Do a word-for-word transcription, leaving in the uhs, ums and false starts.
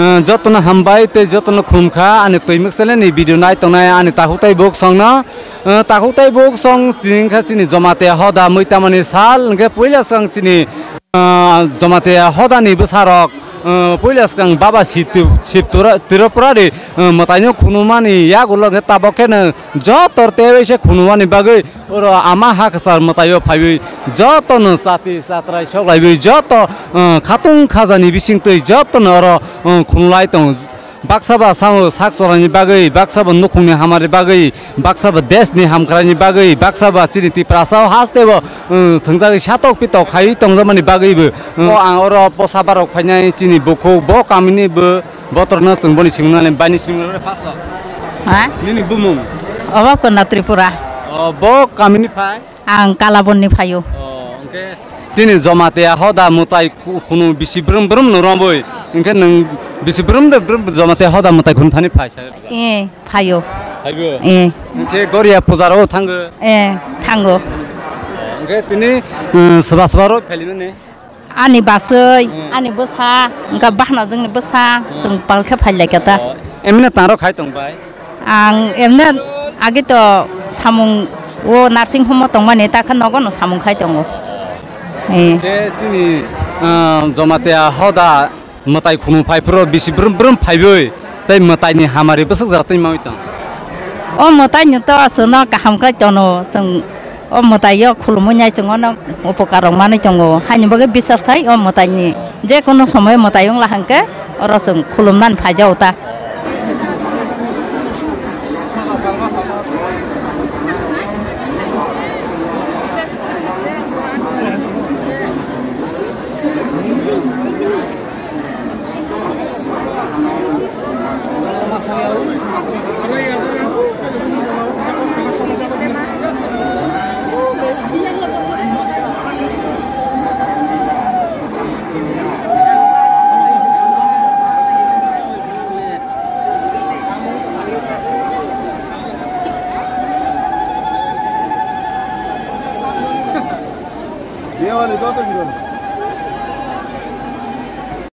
Ah, jotono hambai tei jotono khulumkha ani twi mwkseleni video nai tongnai ani takhuk tei buk songno. Ah, takhuk tei buk song chini wngkha chini Jamatia hoda muitamani sal, hwnkhe puila swkang chini, ah, Jamatia hodani bwsarok, ah, puila swkang Baba Situ-, Sip Tura-, Tripurari, ah, mwtaino khunumani yagulo hwnkhe tabok kheno joto teibaise khunumani bagwi oro ama ha kwchar mwtaio phaiwi jotono chati chatrai soklaiwi joto, ah, khatung khajani bisingtwi jotono oro, ah, khunulai tongo. Baksa ba sao sak chorani bagwi, baksa ba nukhungni hamari bagwi, baksa ba deshni hamkraini bagwi, baksa ba chini Tiprasa o hasteo, uh, thwngjagwi satok pitok khaiwi tongjakmani bagwibo, uh, o ang oro posa barok phainai chini bukhuk bo kamini bo botorno chwng boni siminani baini simingrok phaso. Ha? Nini bumung? Obo Konda Tripura. O, bo kamini phai? Ang Kalabonni phaio. Oh, hwnkhe chini Jamatia hoda mwtai khu-, khunu bisi brum brum no romwi. Hwnkhe nwng bisi brum de brum Jamatia hoda mwtai khunu thani phai sa? Eh, phaio. Phaibo? Eh. Hwnkhe Goria puja ro thango? Eh, thango. Hwnkhe tini, um, swba swba ro phalimani? Ani baswi, hmm, ani bwsa, wngkha bahna jwngni bwsa, hmm, chwng pal khe phai lai kha ta. Oh, emne taro khai tong bai? Ang emne agi to samung o nursing home o tongmani, ta khe nogo no samung khai tongo. Eh. Khe chini, ah, Jamatia hoda mwtai khunu phai phuru bisi brum brum phaiwi tei mwtai ni hamari bwswk jora twi mawi tong? O mwtai ni to aswk no kaham khai tono chwng. O mwtai o khulumwi nai chwng ono upokar rok manwi tongo. Haini bagwi biswas khai o mwtai ni je kono somoy mwtai wng la hwnkhe oro chwng khulumnani phai jago ta.